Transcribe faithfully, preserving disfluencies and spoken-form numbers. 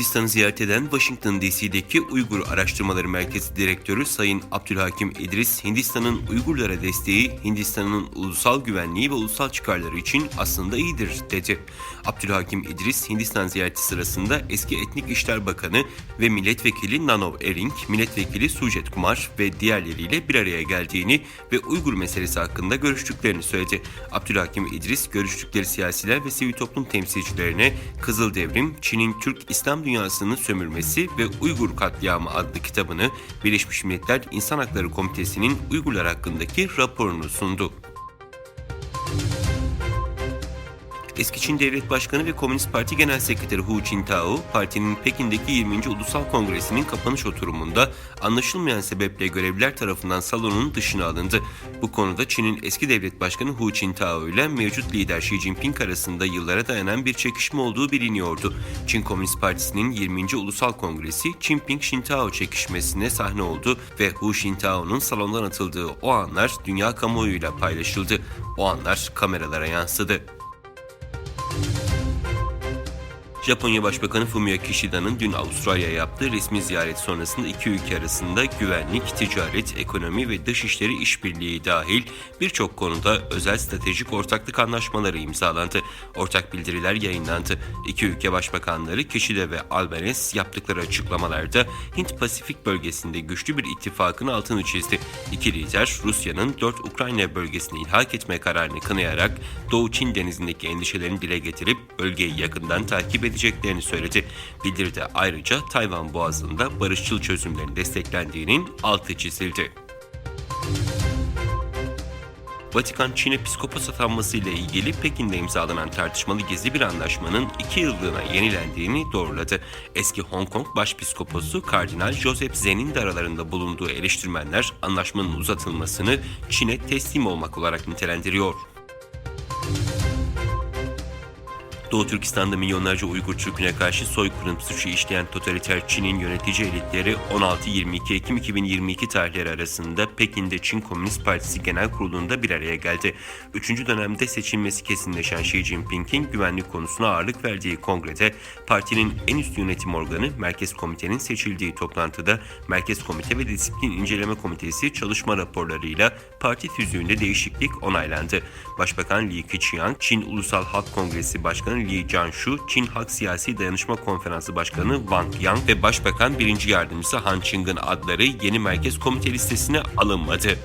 Hindistan'ı ziyaret eden Washington D C'deki Uygur Araştırmaları Merkezi Direktörü Sayın Abdülhakim İdris, Hindistan'ın Uygurlara desteği Hindistan'ın ulusal güvenliği ve ulusal çıkarları için aslında iyidir, dedi. Abdülhakim İdris, Hindistan ziyareti sırasında eski Etnik İşler Bakanı ve Milletvekili Nanav Ering, Milletvekili Sujet Kumar ve diğerleriyle bir araya geldiğini ve Uygur meselesi hakkında görüştüklerini söyledi. Abdülhakim İdris, görüştükleri siyasiler ve sivil toplum temsilcilerine Kızıl Devrim, Çin'in Türk İslam Dünyası'nın sömürmesi ve Uygur Katliamı adlı kitabını, Birleşmiş Milletler İnsan Hakları Komitesi'nin Uygurlar hakkındaki raporunu sundu. Eski Çin Devlet Başkanı ve Komünist Parti Genel Sekreteri Hu Jintao, partinin Pekin'deki yirminci Ulusal Kongresi'nin kapanış oturumunda anlaşılmayan sebeple görevliler tarafından salonun dışına alındı. Bu konuda Çin'in eski devlet başkanı Hu Jintao ile mevcut lider Xi Jinping arasında yıllara dayanan bir çekişme olduğu biliniyordu. Çin Komünist Partisi'nin yirminci Ulusal Kongresi Jinping-Jintao çekişmesine sahne oldu ve Hu Jintao'nun salondan atıldığı o anlar dünya kamuoyuyla paylaşıldı. O anlar kameralara yansıdı. Japonya Başbakanı Fumio Kishida'nın dün Avustralya'ya yaptığı resmi ziyaret sonrasında iki ülke arasında güvenlik, ticaret, ekonomi ve dışişleri işbirliği dahil birçok konuda özel stratejik ortaklık anlaşmaları imzalandı. Ortak bildiriler yayınlandı. İki ülke başbakanları Kishida ve Albanese yaptıkları açıklamalarda Hint-Pasifik bölgesinde güçlü bir ittifakın altını çizdi. İki lider Rusya'nın dört Ukrayna bölgesini ilhak etme kararını kınayarak Doğu Çin Denizi'ndeki endişelerini dile getirip bölgeyi yakından takip edeceklerini söyledi. Bildiride ayrıca Tayvan Boğazı'nda barışçıl çözümlerin desteklendiğinin altı çizildi. Vatikan, Çin'e piskopos atanması ile ilgili Pekin'de imzalanan tartışmalı gizli bir anlaşmanın iki yıllığına yenilendiğini doğruladı. Eski Hong Kong Başpiskoposu Kardinal Joseph Zen'in de aralarında bulunduğu eleştirmenler anlaşmanın uzatılmasını Çin'e teslim olmak olarak nitelendiriyor. Doğu Türkistan'da milyonlarca Uygur Türk'üne karşı soykırım suçu işleyen totaliter Çin'in yönetici elitleri on altı yirmi iki Ekim iki bin yirmi iki tarihleri arasında Pekin'de Çin Komünist Partisi Genel Kurulu'nda bir araya geldi. Üçüncü dönemde seçilmesi kesinleşen Xi Jinping'in güvenlik konusuna ağırlık verdiği kongrede partinin en üst yönetim organı Merkez Komite'nin seçildiği toplantıda Merkez Komite ve Disiplin İnceleme Komitesi çalışma raporlarıyla parti tüzüğünde değişiklik onaylandı. Başbakan Li Keqiang, Çin Ulusal Halk Kongresi Başkanı Li Canshu, Çin Halk Siyasi Dayanışma Konferansı Başkanı Wang Yang ve Başbakan birinci Yardımcısı Han Ching'in adları yeni Merkez Komite listesine alınmadı.